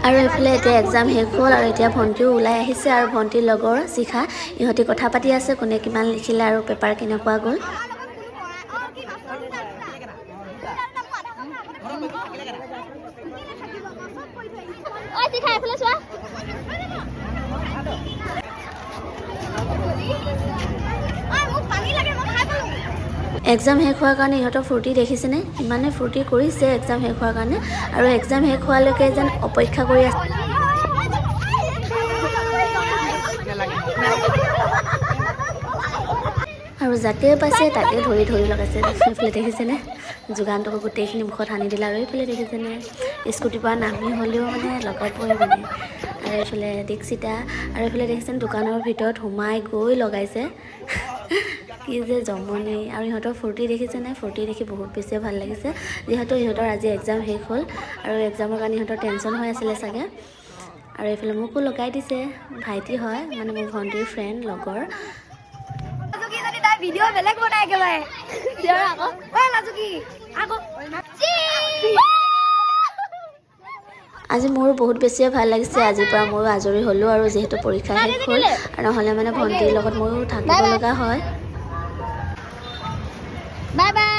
আৰু এইফালে এতিয়া এক্সাম শেষ হ'ল আৰু এতিয়া ভণ্টিও ওলাই আহিছে আৰু ভণ্টিৰ লগৰ শিখা, ইহঁতি কথা পাতি আছে, কোনে কিমান লিখিলে আৰু পেপাৰ কেনেকুৱা গ'ল। ঐ শিখা, এইফালে চোৱা। মোক পানী লাগে, মই খাই পালোঁ। এক্সাম শেষ হোৱাৰ কাৰণে ইহঁতৰ ফূৰ্তি দেখিছেনে? ইমানে ফূৰ্তি কৰিছে এক্সাম শেষ হোৱাৰ কাৰণে। আৰু এক্সাম শেষ হোৱালৈকে যেন অপেক্ষা কৰি আছে। আৰু যাকে পাইছে তাকে ধৰি ধৰি লগাইছে। এইফালে দেখিছেনে, যোগানটোকো গোটেইখিনি মুখত সানি দিলে। আৰু এইফালে দেখিছেনে, স্কুটিৰ পৰা নামি হ'লেও মানে লগাবই মানে। আৰু এইফালে দীক্ষিতা, আৰু এইফালে দেখিছেনে, দোকানৰ ভিতৰত সোমাই গৈ লগাইছে। কি যে জমনি! আৰু ইহঁতৰ ফূৰ্তি দেখিছেনে? ফূৰ্তি দেখি বহুত বেছিয়ে ভাল লাগিছে, যিহেতু ইহঁতৰ আজি এক্সাম শেষ হ'ল আৰু এক্সামৰ কাৰণে ইহঁতৰ টেনশ্যন হৈ আছিলে চাগে। আৰু এইফালে মোকো লগাই দিছে, ভাইটি হয়, মানে মোৰ ভণ্টিৰ ফ্ৰেণ্ড লগৰ। লাজুকী যদি তাই ভিডিঅ' বেলেগ বনাই একেবাৰে। আকৌ ঐ লাজুকী আকৌ। আজি মোৰো বহুত বেছিয়ে ভাল লাগিছে। আজিৰ পৰা ময়ো আজৰি হ'লোঁ আৰু, যিহেতু পৰীক্ষা শেষ হ'ল। আৰু নহ'লে মানে ভণ্টিৰ লগত ময়ো থাকিব লগা হয়। Bye bye.